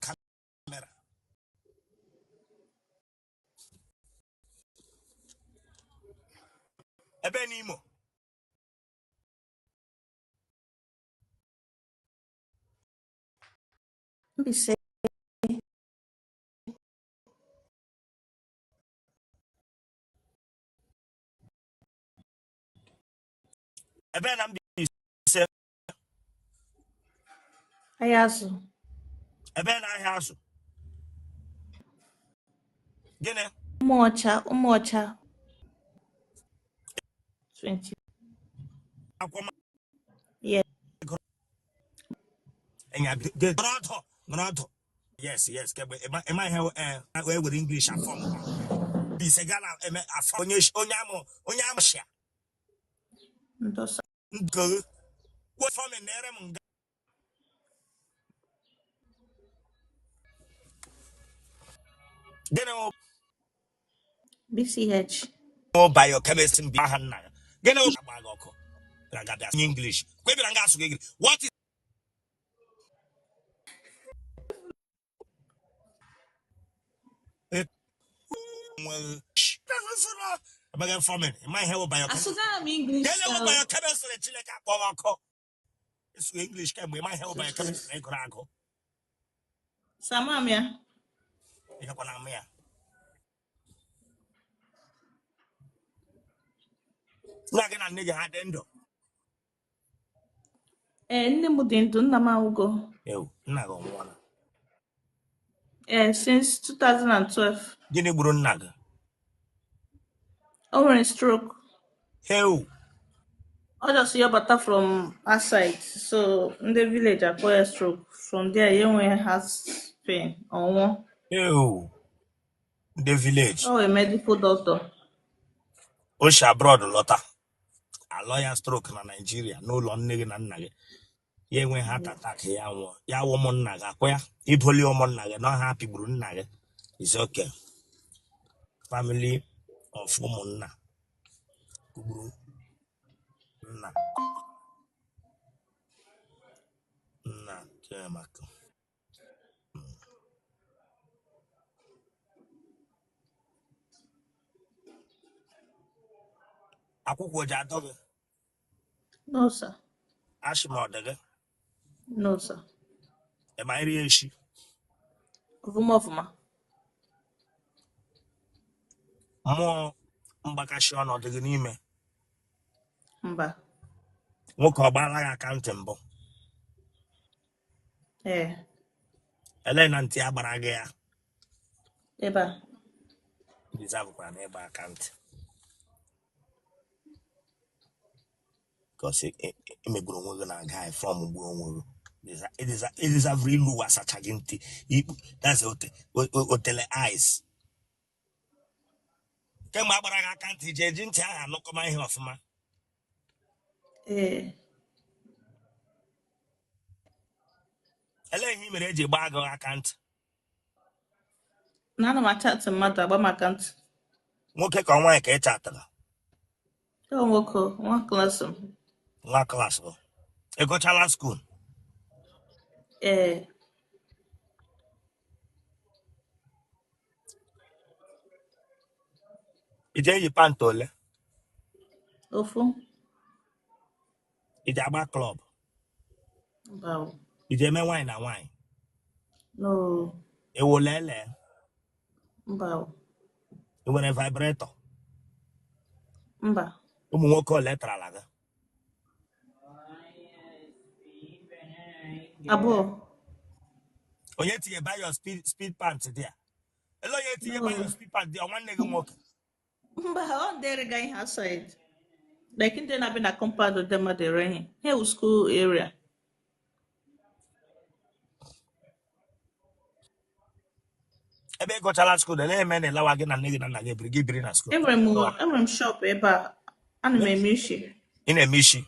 camera. Ebe n'Imo? Mbaise. Ebe na Mbaise? Ahịa Azụ. Ebe na ahịa azụ gịnị? Ụmụọcha, Ụmụọcha. 20. Akwụkwọ? Yeah. Enya nọrọ ọdụ, nọrọ ọdụ. Yes, kemgbe ịma ihe e were English afọ m Mbaise gaa na eme afọ onye onye amụ, onye amụshia. Ndosa. Nke fọm na-ere m nga. Gịnị wụ? BCH. Wụ biochemistry mbi aha nna ya gịnị wụ? Agba gị ọkụ. Bịara nga bịa nye English kwe, bịara nga asụ gị English. What is nwere emeghị fọmịn ịma ihe wụ biochemistry? Asụgara m English. Gịnị wụ Sir. biochemistry? Chineke akpọ gị ọkụ. Ịsụ English kemgbe, ịma ihe wụ biochemistry ịgụrụ agụ? Samam ya. Ịgakwa na ama ya. Nna gị na nne gị ha dị ndụ? Ee, nne m dị ndụ, nna m anwụgo. Ewu, nna gị ọ nwụọla? Ee, since 2012. Gịnị gburu nna gị? O nwere stroke. Ewu. Ọ just yọbata from outside, so ndị village akpọ ya stroke. From there, ya enwee heart pain, ọ nwụọ. Ewu, ndị village. Ọ wee medical doctor. O si abroad lọta, alọ ya stroke na Naịjirịa n'ụlọ nne gị na nna gị, ya enwe heart attack, ya nwụọ. Ya wụ ụmụnna gị akwa ya iboli ụmụnna gị na ọha pịgburu nna gị. Is okay. Family of ụmụnna kụgburu nna nna Chiamaka. Akwụkwọ ji adọ gị? No, sir. Ashị ma ọ dị gị? No, sir. Ị ma nri eshi? Ọfụma ọfụma. Mmụọ mgbakashi ọnọdụ gị n'ime? Mba. Nwoke ọ gbaala gị aka ntị mbụ? Ee. Ele na ntị a gbara gị ya? Ebe a. Deserve na ịgba aka ntị because emegburu onwe gị na guy form gbuo onwe gị. Edeserve ilu asacha gị ntị ikpu. That's otele eyes. Kemgbe a gbara gị aka ntị, ji eji ntị ahụ anụkọma ihe ọfụma? Ee. Elee ihe i mere eji gbaa gị aka ntị? Na ana m achatị mmadụ agba m aka ntị. Nwoke ka nwaanyị ka ị chatara? Ọ nwoke, nwa klaasị m. Nwa klaasị gị. Ị gụchala school? Ee. I ji eyi pant ole? Ofu. I ji agba club? Mba o. I ji eme nwaanyị na nwaanyị? No. Ị wụ lele? Mba o. Ị nwere vibrator? Mba. Ụmụ nwoke ole tarala gị? 2. Onye tinye bayo speed pant dị a? Ele onye tinye No. bayo speed pant dị ọ nwanne gị nwoke? Mba, ọ dịrị ga ihe outside. Like ndị na-abịa na compound ndị mmadụ ere ihe. Here wụ school area. Ebe ị gụchala school, ele eme na ịlawa gị na nne gị na nna gị ebiri gị biri na school? Enwere m shop ebe a. Ana m eme isi. Ị na-eme isi?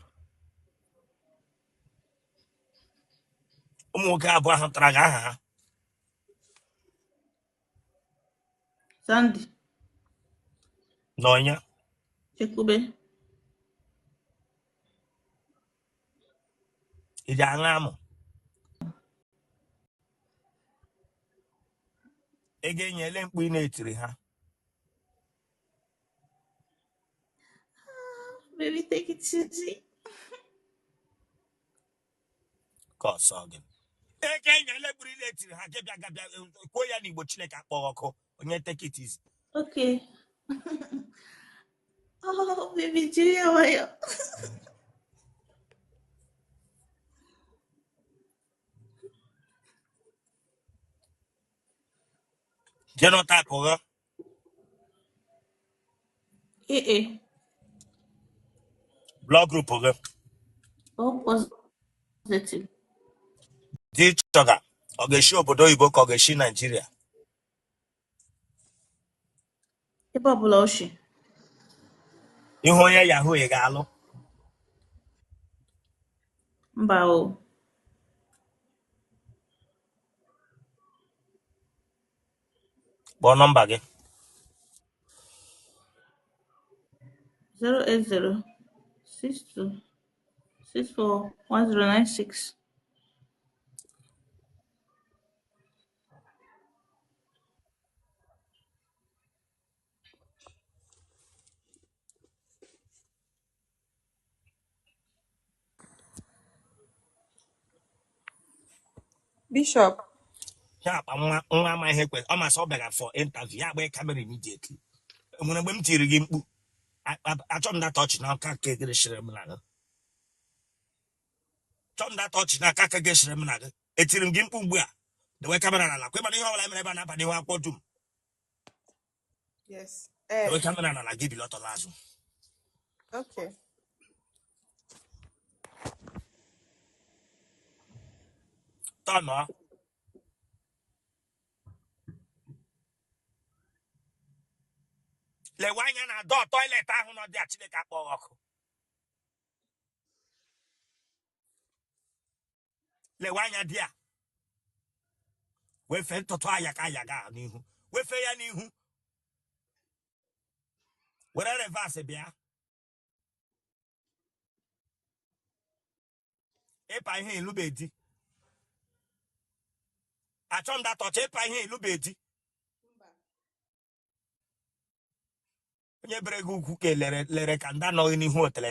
Ụmụ nwoke 2 ahụ tara gị aha ha? Sandy. Na onye? Chekwube. Ị ji aṅụ amụ? Ị ga-enye ele mkpu ị na-etiri ha? Baby, take it easy. Ka ọsọ gị. Ị ga-enye ele mkpu ị na-etiri ha, gị bịa gabịa kwuo ya n'Igbo Chineke akpọghị ọkụ. Onye take it easy. Okay. Oh, baby, jiri ya nwayọọ. Genotype gị? AA. Blood group gị? O positive. Di chọga ọ ga-esi obodo oyibo ka ọ ga-esi Naijiria? Ebe ọbụla o si. Ihu onye yahoo ị ga-alụ? Mba o. Kpọọ nọmba gị. 080 62 64 1096. Bishop. Ya akpa nwa nwa ama ihe kwe ọ masị ọ bịara for interview ya agba camera immediately. Enwere mgbe m tiri gị mkpu achọ m data ọchị n'aka ka gịrịshịrị m na gị. Chọ m data ọchị n'aka ka gịrịshịrị m na gị. Etiri m gị mkpu mgbe a. Dewe camera n'ala. Kwe mana ihe ọbụla mere ebe a na-aba n'ihu akwụkwọ dum. Yes. Dewe camera n'ala gị bili ọtọ azụ. Okay. Tọnụọ. Lewe anya na dọọ toilet ahụ nọ dị a Chineke akpọghị ọkụ. Lewe anya dị a. Wefe ntụtụ ayaga ayaga n'ihu. Wefe ya n'ihu. Were reverse bịa. Ịpa ihe ilube di. Achọ m data ọcha ịpa ihe ilube di. Onye bere gị ugwu ka lere ka ndị anọghị n'ihu otele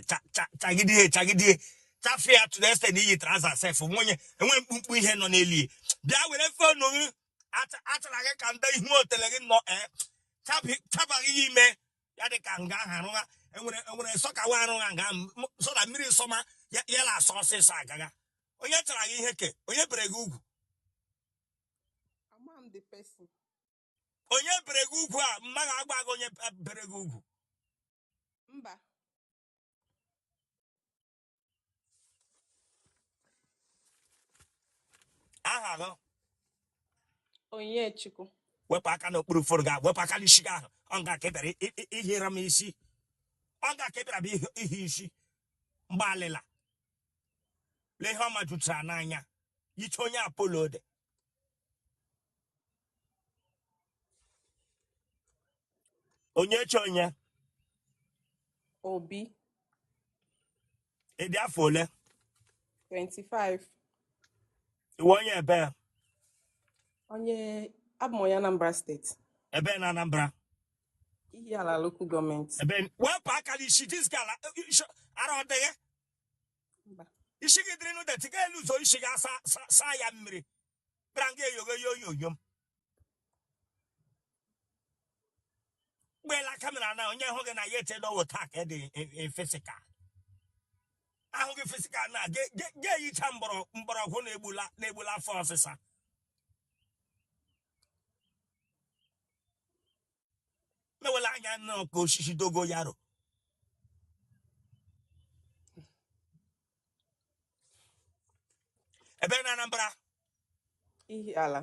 chagidie chagidie chafee ya to the extent iyi trouser sef nwunye enwe mkpumkpu ihe nọ n'elu. Bịa were fonu gị achara gị ka ndị ihu otele gị nọ chabaghị ya ime ya dị ka nga ahụ arụgha enwere sọkawa arụgha nga sọ na mmiri nsọma ya la asọ ọsịsọ agaga. Onye chara gị ihe ke onye bere gị ugwu? Onye bere gị ugwu a mma ga-agba gị onye bere gị ugwu? Mba. Aha gị? Onyechukwu. Wepụ aka n'okpuru fon gị, wepụ aka n'isi gị ahụ. Ọ nga ka ị bịara ihere m isi. Ọ nga ka ị bịara bụ ihe isi. Mgbalịla lee ihe ọma jụchara n'anya yicha onye Apollo dị. Onye che onye? Obi. Ị dị afọ ole? 25. Iwe onye ebe? Onye abụ m onye Anambra Steeti. Ebe na Anambra? Ihiala Local Gọọmenti. Ebe wepụ aka n'isi this girl ara ọ dịghị? Mba. Isi gị dịrị n'ụdị ga elu ụzọ isi gị asa saa ya mmiri bịara nga eyogo ya onyonyo m gbela kamera na onye hụ gị na ya eche n'ọwụ taa ka dị fisikal ahụ gị fisikal na ga-eyicha mgbọrọgwụ na-egbula afọ ọsịsa. Mewela anya nnọọ ka osisi dogo yaro. Ebe na Anambra? Ihiala.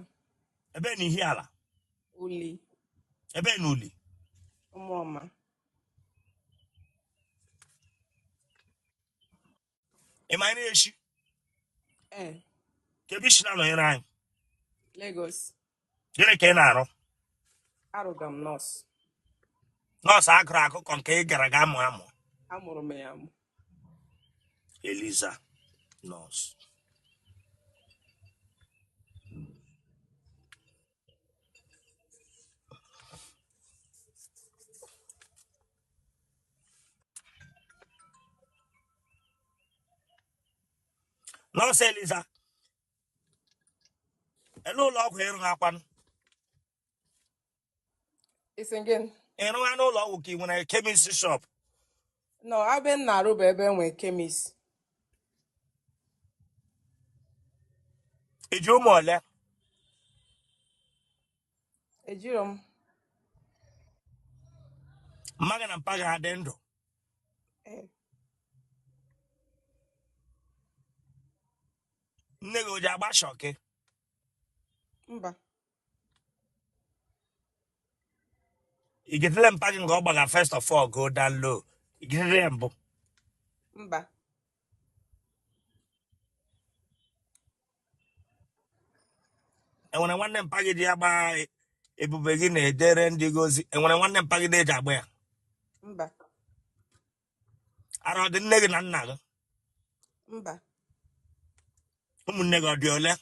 Ebe na Ihiala? Uli. Ebe na Uli? Ụmụọma. Ị ma nri echi? Ee. Ka ebe isi na-anọnyere anyị? Lagos. Gịnị ka ị na-arụ? Arụga m nọọsụ. Nọọsụ agụrụ akụkọ nke ị gara ga amụ amụ? Amụrụ m ya amụ. Eliza nọọsụ. Nọọsụ Eliza, ele ụlọ ọgwụ ịrụ akwanụ? Isi gịnị? Ịrụ ha n'ụlọ ọgwụ ka ị nwere chemist shop? No, ebe m na-arụ bụ ebe enwe chemist. Iji ụmụ ole? Ejiro m. Mma gị na mpa gị adị ndụ? Ee. Nne gị o ji agba shọkị? Mba. Ị getele mpa gị nke ọ gbaga first of all go down low? Ị getele ya mbụ? Mba. Enwere nwanne mpa gị ji agba ebube gị na-edere ndị gị ozi? Enwere nwanne mpa gị na-eji agba ya? Mba. Ara ọ dị nne gị na nna gị? Mba. Ụmụnne gị ọ dị ole?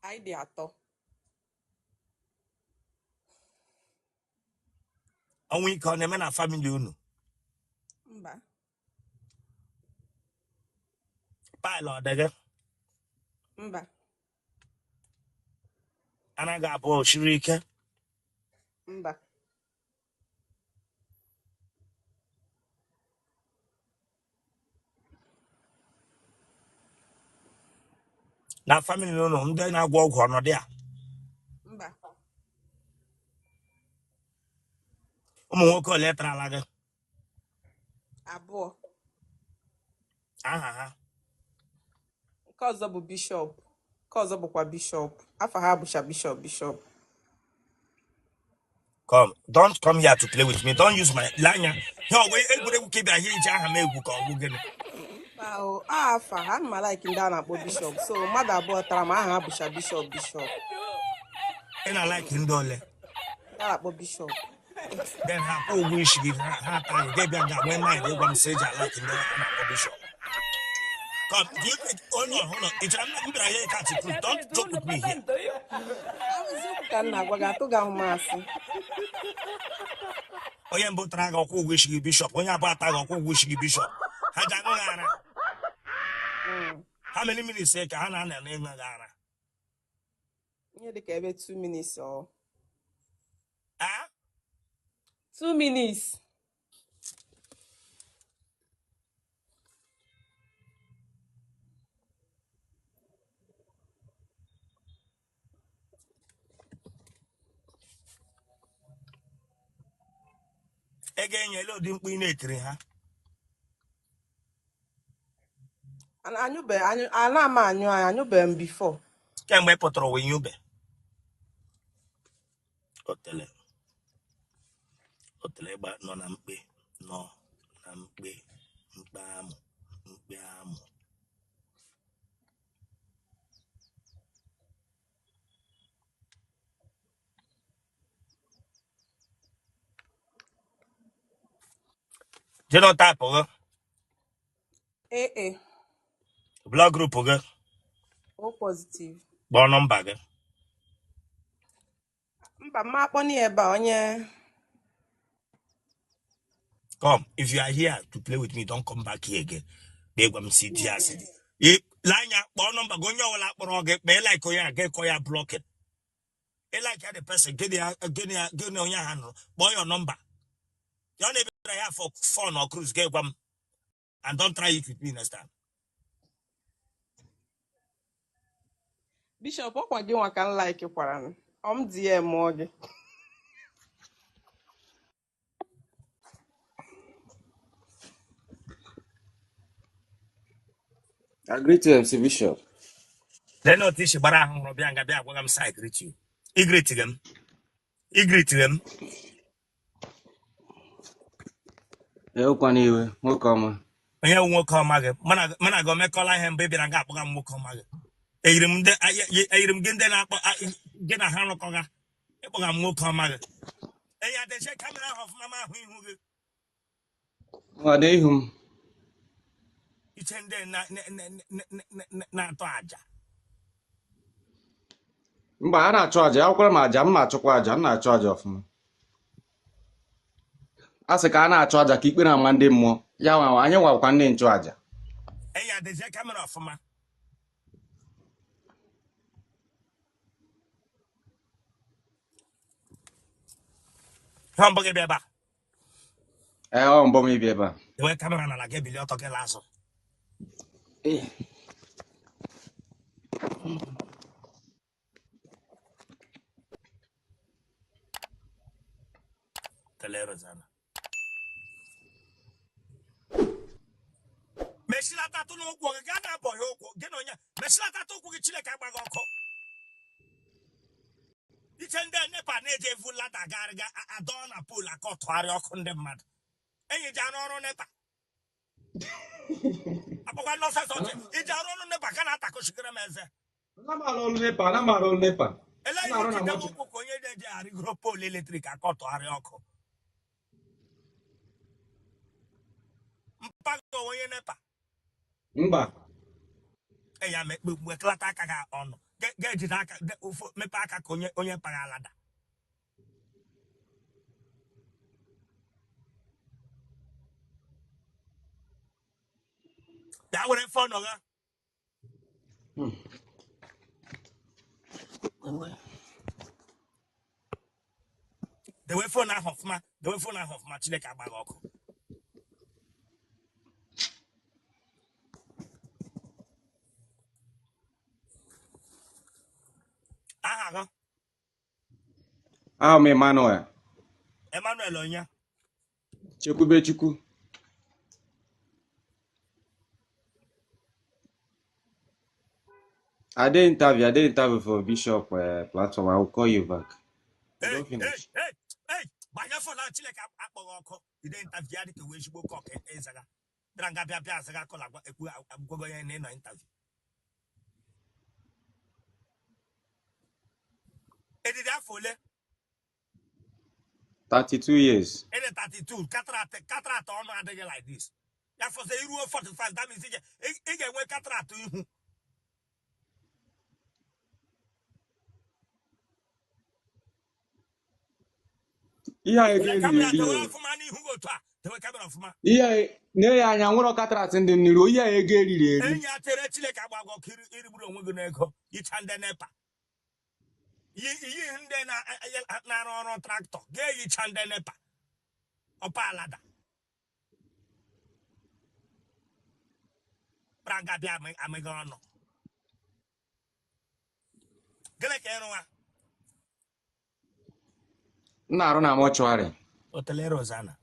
Anyị dị atọ. Ọnwụ ike ọ na-eme na famili unu? Mba. Paịlụ ọ dị gị? Mba. Anaghị abụọ siri ike? Mba. Na famili unu ndị na-agwọ ọgwụ ọnọdụ ya? Mba. Ụmụ nwoke ole tarala gị? Abụọ. Aha ha? Nke ọzọ bụ Bishọp. Nke ọzọ bụkwa Bishọp. Afa ha bụcha Bishọp Bishọp. Come, don't come here to play with me. Don't use my lanya. Ihe ọgwụ egwuregwu ka ị bịara ihe iji aha m egwu ka ọgwụ gịnị? Mba o, afa ha ma like ndị a na-akpọ Bishọp. So mmadụ abụọ tara m aha ha bụcha Bishọp Bishọp. Ị na-like ndị ole? Ndị a na-akpọ Bishọp. Then ha kwụ ụgwọ isi gị ha ata gị ga-ebịa nga nwee mind ịgwa m sị eji alike ndị a na-akpọ Bishọp. Come, do you think, hold on, hold on. Ị chere m bịara here catch truth. Don't joke with me here. Eziokwu ka m na-agwa gị, atụghị ahụ m asị. Onye mbụ tara gị ọkwụ ụgwọ isi gị Bishọp, onye abụọ ata gị ọkwụ ụgwọ isi gị Bishọp. Ha ji aṅụ gị ara. How many minutes ka ha na-anọ n'ịṅụ gị ara? Ihe dịka ebe 2 minutes or Ah? 2 minutes. Ị ga-enyela ụdị mkpu ị na-etiri ha? Anyụbe anyụ ana m anyụ anya anyụbe m before. Kemgbe ị pụtara ụwa inyube. Otele otele gba nọ na mkpe nọ na mkpe mkpe amụ. Bịa amụ. Genotype gị? AA. Blood group gị? O positive. Kpọọ nọmba gị. Mba, mma akpọ na ebe a onye. Come, if you are here to play with me, don't come back here again. Bịa gwa m si di ya si di. Lee anya, kpọọ nọmba gị. Onye ọbụla kpọrọ gị kpee like onye a gị kọ ya blocking. Ị like ya, the person gịnị ya gịnị ya gịnị onye ahụ nụrụ, kpọọ ya nọmba ya. Ọ na-ebere ya for fun or cruise, gị gwa m, and don't try it with me next time. Bishop, ọkwa gị nwa ka m like kwara m. Ọ m DM mụọ gị. I greet you, MC Bishop. Lee otu isi gbara ahụ hụrụ bịa nga bịa gwa m sa greet you. I greet m, I greet m. Ewekwana iwe, nwoke ọma. Onye wụ nwoke ọma gị? Mana gị omekọla ihe mgbe ị bịara nga akpọga m nwoke ọma gị. Eyiri m ndị eyiri m gị, ndị na-akpọ gị na ha rụkọga, ịkpọga m nwoke ọma gị. Enyi, adịche camera ahụ ọfụma ma ahụ ihu gị. Nwado ihu m. Iche ndị na-atọ aja. Mba, a na-achụ aja, akwụkwara m aja, m na-achụkwa aja, m na-achụ aja ọfụma. A sị ka a na-achụ aja ka ikpe na-ama ndị mmụọ. Ya nwa anyị nwakwa ndị nchụaja. Enyi, adịche camera ọfụma. Ihe mbụ gị bịa ebe a? Ee, ọ mbọ m ịbịa ebe a. Enwe camera n'ala gị, ebili ọtọ gị laa azụ. Ee. Tele Rosanna. Mechilatatụ n'ụkwụ gị, gaa na-abọghị ụkwụ gị na onye mechilatatụ ụkwụ gị. Chineke agbaghị ọkụ. Iche ndị NEPA na-eji evu ladder garịga adọ na pole aka ọtụgharị ọkụ ndị mmadụ. Enyi, ji arụ ọrụ NEPA akpọkwa nonsense ọchị. Iji arụ ọrụ NEPA ka na-atakọchikere m eze. Ana m arụ ọrụ NEPA, ana m arụ ọrụ NEPA. Ele M ihe na-arụ na iji debe mortuary. ụkwụ ka onye na-eji arịgoro pole electric aka ọtụgharị ọkụ. Mpaghara onye NEPA? Mba. Enya mekpelata aka gị ọnụ. Ga-ejide aka mepee aka ka onye mpaghara ladder. Bịa were phone gị. Dewe phone ahụ ọfụma, dewe phone ahụ ọfụma. Chineke agbaghị ọkụ. Aha gị? Aha m Emmanuel. Emmanuel onye? Chekwubechukwu. I did interview for Bishop platform. I will call you back. You Hey, don't hey, finish. Hey, hey, gbanye phone ahụ. Chineke akpọghị ọkụ. Ide interview ya dịka wee ezigbo kọk ịzaga bịara nga bịa bịa azaga kọla agwa ekwu agwago ya na ịnọ interview. Edidi afọ ole? 32 years. Ịdị 32, cataract ọnụ adịghị like this. Ya fọzọ iruo 45, that means ị ga-enwe cataract ihu. Ihe a ego Were eriri camera eri dewe o. ọfụma n'ihu gị otu a. Dewe camera ọfụma. Ihe a nee ya anya nwere cataract ndị n'iru. Ihe a ego eriri eri. Enyi ya, chere, Chineke agbaghị ọkụ. Irigburu onwe gị n'ego. Icha ndị NEPA yi iyi ndị na-arụ ọrụ tractor ga-eyicha ndị NEPA ọpa alada bara bịa amịghị ọnụ. Gịnị ka ịrụwa? M na-arụ na mortuary. Otele Rosanna.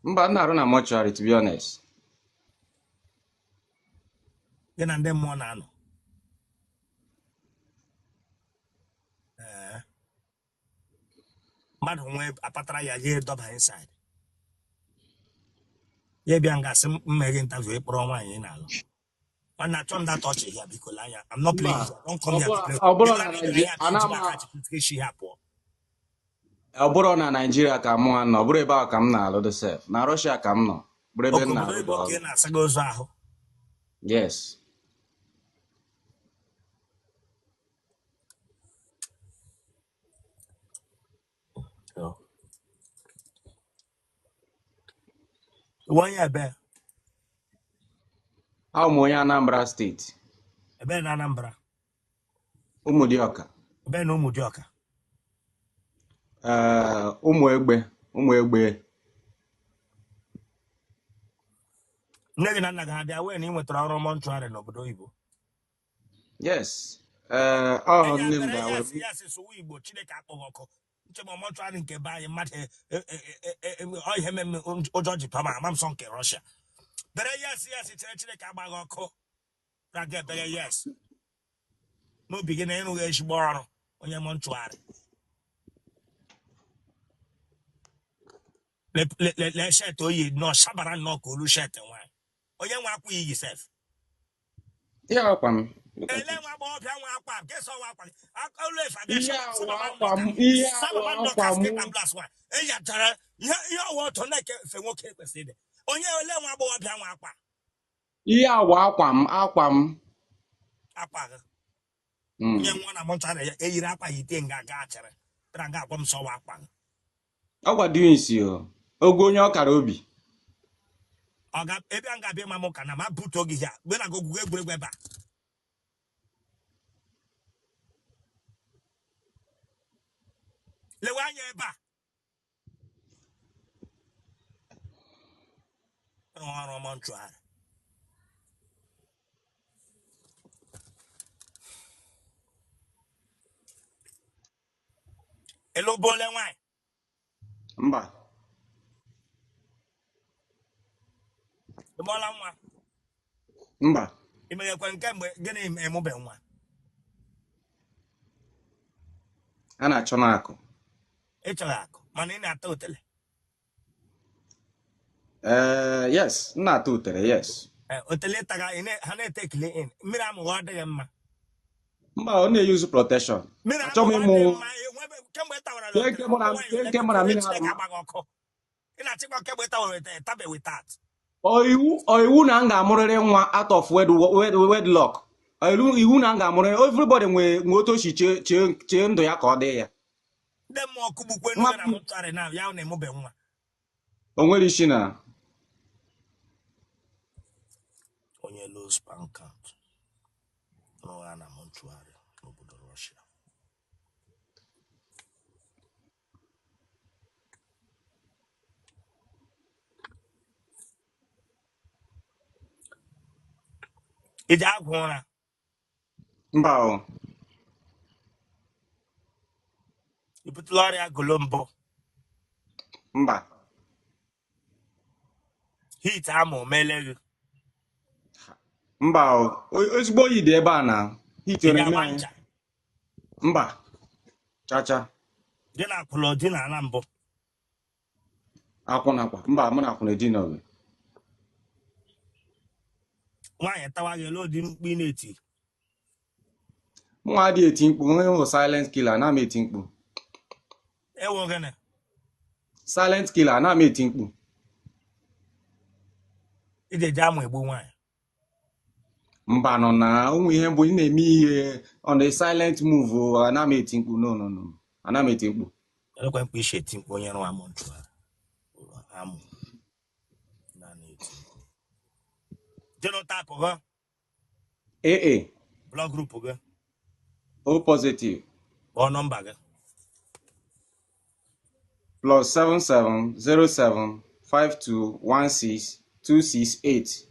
Mba, m na-arụ na mortuary, to be honest. Gị na ndị mmụọ na-anọ? Ee, mmadụ nwee apatara ya ya dọba inside. Ya bịa nga sị m mee gị interview, ịkpọrọ nwaanyị ị na-alụ. Nwanne, achọ m data ọchị ya, biko lee anya. I'm not Mba, playing here. Don't come ọ here to bụrụ play. ọ bụrụ Ịbịara na na ịbịara Naịjirịa ya bịa ana ejigbo m aka chịkịtịrị shi ha pụọ. Ọ bụrụ na Naịjirịa ka mụ nọ, ọ bụrụ ebe ahụ ka m na-alụ dị sef. Na Russia ka m nọ, bụrụ ebe Oke m obodo na-alụ dị oyibo ka ọrụ. ị na-asa gị ozu ahụ. Yes. Iwe onye ebe? Abụ m onye Anambra Steeti. Ebe na Anambra? Ụmụdịọka. Ebe na Ụmụdịọka? Ee, ụmụ egbe ụmụ egbe. Nne gị na nna gị ha bịa wee na ị nwetara ọrụ mortuary n'obodo oyibo? Yes. Ee, ọ Enye nne m bere ga-awe. Yes yes, sụwa Igbo. Chineke akpọghị ọkụ nche ma mortuary nke be anyị mmadụ ọ ihe mmemme ụjọ ji pama ama m sọ nke Russia. Bere yes, chere Chineke agbaghị ọkụ raga ebere yes n'obi gị na ịrụghị ezigbo ọrụ onye mortuary. Lee shirt oyi nọ shabara nnọọ ka olu shirt nwaanyị onye nwe akwa iyi sef. Ihe akwa m. Look at Ele it. nwa agbọghọbịa nwe akwa gesa ọwa akwa gị olu efe abịa. Ihe Shaba awụ sababa akwa nnọọ m. ka Ihe awụ sababa nnọọ akwa ka m. skate and blast nwa eyachara ihe ihe ọwa ọtọ na-eke efe nwoke kwesịrị ịdị onye ole nwa agbọghọbịa nwe akwa. Ihe awụ akwa m, akwa m. Akwa gị onye nwa na mortuary ya eyiri akwa ya ite nga ga chere bịara nga agwa m sọwa akwa gị. Ọgwa dị nsi o. Ogo onye ọkara obi. Ọ ga ebe a ga-abịa ma m ka na ma butuo gị ya mgbe na ogwugwu egwuregwu ebe a. Lewe anya ebe a rụọ ọrụ mortuary elu bụ ole nwaanyị? Mba. Ị mụọla nwa? Mba. Ị meghekwe nke mgbe gịnị emube nwa? A na-achọ n'akụ. Ị chọrọ akụ mana ị na-ata otele. Ee, yes, m na-ata utere, yes. Ee, otele taga ị ha na-ete ekele in mmiri amụghị ọ dịghị mma. Mba, ọ na-eyuzu protection. Mmiri Achọ m amụghị ọ ịmụ. dịghị mma kemgbe ị tawara Kee otele nke mụ na ụmụ nwaanyị kee ole nke mụ na biko mmiri Chineke amụ. agbaghị ọkụ ị na-achịkwa kemgbe ị tawara otele tabe without. Ọ iwu na m ga-amụrịrị nwa out of wedlock? Ọ iwu na m ga-amụrịrị? Everybody nwee nwee otu o si chee chee chee ndụ ya ka ọ dị ya. Ndị mmụọ kụgbukwe Nwa nnu na mortuary na ya na-emube nwa. O nwere isi na. Onye low sperm count rụgha na mortuary n'obodo Russia. Iji agwụ ụra? Mba o. I butela ọrịa golo mbụ? Mba. Hit ama omele gị? Mba o. Ezigbo oyi dị ebe a na hit ọ Ị na-eme ga-agba anyị. ncha? Mba. Chacha. Dị na akwụla dị na ala mbụ? Akwụna akwa. Mba, mụ na akwụna edinaghị. Nwaanyị tawa gị elu ụdị mkpu ị na-eti? Mụ adịghị eti mkpu, onye wụ silent killer, ana m eti mkpu. Ewo gịnị? Silent killer, ana m eti mkpu. Iji eji amụ egbu nwaanyị? Mba nọ na ụmụ ihe mbụ ị na-eme ihe on a silent move o, ana m eti mkpu, no, no, no, ana m eti mkpu. Elekwa mkpu isi eti mkpu onye rụwa mortuary amụ na na-eti mkpu. Genotype gị? AA. Blood group gị? O positive. Kpọọ nọmba gị. +77 07 52 16 268.